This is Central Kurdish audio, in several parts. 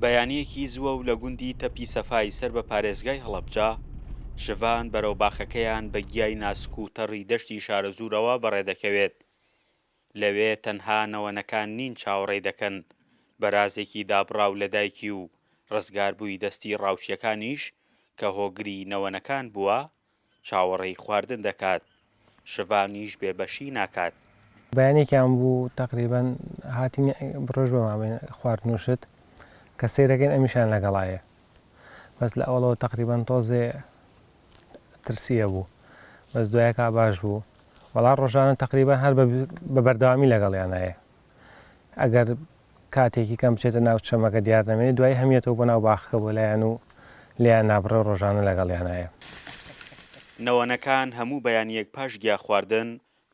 بەیانییەکی زووە و لە گوندی تەپی سەفای سەر بە پارێزگای هەڵەبجە، شڤان بەرەو باخەکەیان بە گیای ناسک و تەڕی دەشتی شارەزوورەوە بەڕێدەکەوێت. لەوێ تەنها نەوەنەکان نین چاوەڕێی دەکەن، بەرازێکی دابڕاو لە دایکی و ڕزگاربووی دەستی ڕاوچییەکانیش کە هۆگری نەوەنەکان بووە، چاوەڕێی خواردن دەکات، شڤانیش بێ بەشی ناکات. بەیانێکیان بوو تەقریبەن هاتین بڕۆژ بە مابەین خواردن و شت کە سەیرەکەین ئەمیشیان لەگەڵایە بەس لە ئەوەڵەوە تەقریبەن تۆزێ ترسی هەبوو بەس دوایەکا باش بوو وەڵا ڕۆژانە تەقریبەن هەر بە بەردەوامی لەگەڵیانایە ئەگەر کاتێکی کەم بچێتە ناو چەمەکە دیار نەمێنێ دوایی هەمیەتەوە بۆ ناو باخەکە بۆ لایان و لێیان نابڕێ و ڕۆژانە لەگەڵیانایە. نەوەنەکان هەموو بەیانییەک پاش گیا خواردن،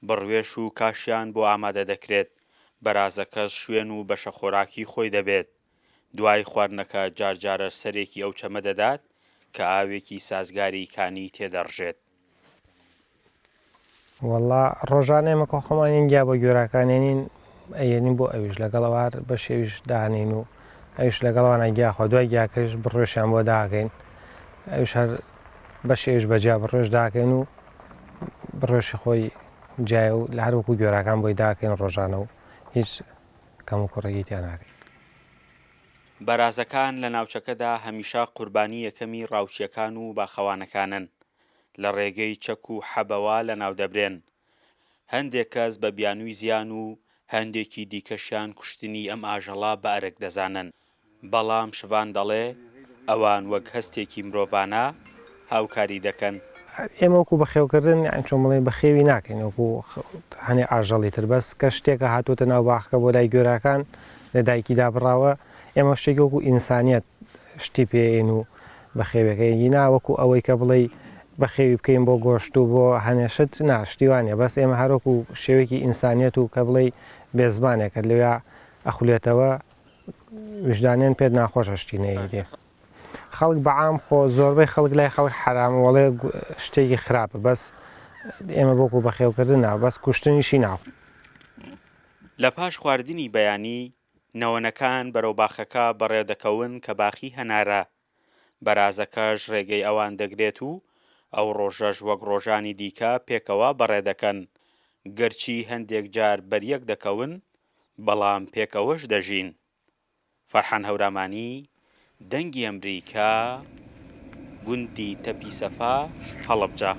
بڕوێش و کاشیان بۆ ئامادە دەکرێت، بەرازەکەش شوێن و بەشە خۆراکی خۆی دەبێت. دوای خواردنەکە جار جارەش سەرێکی ئەو چەمە دەدات کە ئاوێکی سازگاری کانی تێدەڕژێت. وەڵا ڕۆژانە ئێمە کە خۆمان یەن گیا بۆ گوێراکان یەنین ئەیەنین بۆ ئەویش لەگەڵ ئەوە هەر بەشی ئەویش دانین و ئەویش لەگەڵ ئەوانە گیا خۆ دوای گیاکەش بڕوێشیان بۆ داکەین ئەویش هەر بەشی ئەویش بەجیا بڕوێش داکەین و بڕوێشی خۆی جیایە و لە هەر وەکو گوێراکان بۆی داکەین ڕۆژانە و هیچ کەم و کوڕێکی تیا ناکەین. بەرازەکان لە ناوچەکەدا هەمیشە قوربانی یەکەمی ڕاوچیەکان و باخەوانەکانن، لە ڕێگەی چەک و حەبەوە لەناودەبرێن. هەندێک کەس بە بیانووی زیان و هەندێکی دیکەشیان کوشتنی ئەم ئاژەڵە بە ئەرک دەزانن. بەڵام شڤان دەڵێ ئەوان وەک هەستێکی مرۆڤانە هاوکاری دەکەن. ئێمە وەکو بەخێوکردن یانی چۆن بڵێین بەخێوی ناکەین وەکو هەنێ ئاژەڵی تر بەس کە شتێکە هاتووەتە ناو باخەکە بۆ لای گوێراکان لە دایکی دابڕاوە ئێمە شتێکی وەکو ئینسانیەت شتی پێ ئەین و بەخێوێکەی نا وەکو ئەوەی کە بڵێی بەخێوی بکەین بۆ گۆشت و بۆ هەنێ شت نا شتی وا نیە بەس ئێمە هەر وەکو شێوەیەکی ئینسانیەت و کە بڵێی بێزمانێکە لەویا ئەخولێتەوە ویژدانێن پێت ناخۆشە شتی نەیدێ خەڵک بە عام خۆ زۆربەی خەڵک لای خەڵک حەرامە وەڵێ شتێکی خراپە بەس ئێمە بۆکو بەخێوکردن نا بەس کوشتنیشی نا. لە پاش خواردنی بەیانی نەوەنەکان بەرەو باخەکە بەڕێدەکەون کە باخی هەنارە، بەرازەکەش ڕێگەی ئەوان دەگرێت و ئەو ڕۆژەش وەک ڕۆژانی دیکە پێکەوە بەڕێدەکەن، گەرچی هەندێک جار بەریەک دەکەون، بەڵام پێکەوەش دەژین. فەرحان هەورامانی، دەنگی ئەمریکا، گوندی تەپی سەفا، هەڵەبجە.